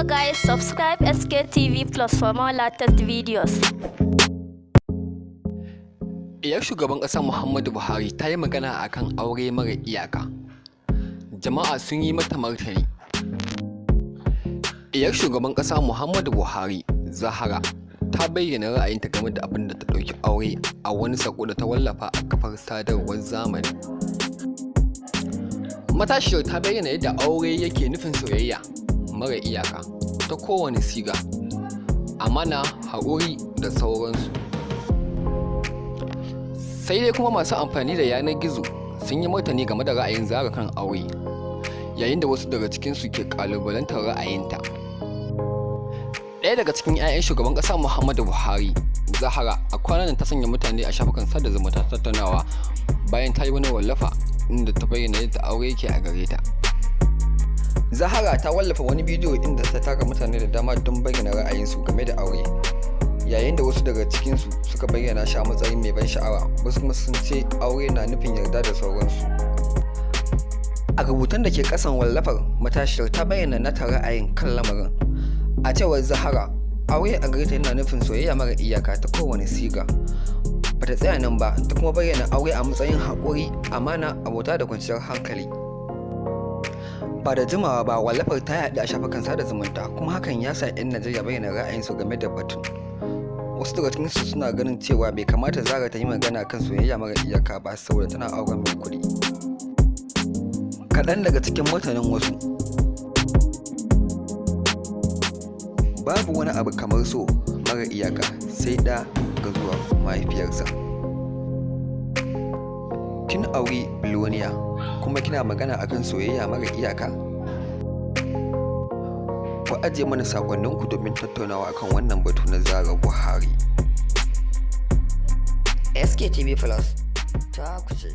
Hello guys, subscribe SKTV Plus for more latest videos. Diyar shugaban ƙasa Muhammadu Buhari ta yi magana a kan aure mara iyaka. Jama'a sun yi mata martani. Diyar shugaban ƙasa Muhammadu Buhari, Zahra, ta bayyana ra'ayinta game da abin da ta ɗauki aure a wani saƙo da ta wallafa a kafar sadarwar zamani. Matashiyar ta bayyana yadda aure yake nufin soyayya mara iyaka ta kowane siga, amana, haƙuri da sauransu. Sai dai kuma masu amfani da yanar gizo sun yi martani game da ra'ayin Zahra kan aure, yayin da wasu daga cikinsu ke ƙalubalantar ra'ayinta. Ɗaya daga cikin 'ya'yan shugaban ƙasa Muhammadu Buhari, Zahra, a kwanan nan ta sanya mutane a shafukan sada zumunta tattaunawa bayan ta yi wani wallafa inda ta bayyana yadda aure yake a gare ta. Zahra ta wallafa wani bidiyo inda ta tara mutane da dama don bayyana ra'ayinsu game da aure. Yayin da wasu daga cikinsu suka bayyana shi a matsayin mai ban sha'awa, wasu kuma sun ce aure na nufin yarda da sauransu. A rubutun da ke ƙasan wallafar, matashiyar ta bayyana nata ra'ayin kan lamarin. A cewar Zahra, aure a gare ta yana nufin soyayya mara iyaka ta kowane siga. Ba ta tsaya nan ba, ta kuma bayyana aure a matsayin haƙuri, amana, abota da kwanciyar hankali. Ba da jimawa ba wallafar ta yaɗu a shafukan sada zumunta, kuma hakan ya sa 'yan Najeriya bayyana ra'ayinsu game da batun. Wasu daga cikinsu suna ganin cewa bai kamata Zahra ta yi magana kan soyayya mara iyaka ba saboda tana auren mai kuɗi. Kaɗan daga cikin martanin wasu. Babu wani abu kamar so mara iyaka sai ɗa ga zuwa mahaifiyarsa. Kin auri biloniya kuma kina magana akan soyayya mara iyaka? Ku ajiye mana saƙonninku domin tattaunawa akan wannan batu na Zahra Buhari. SKTV Plus ta ku ce.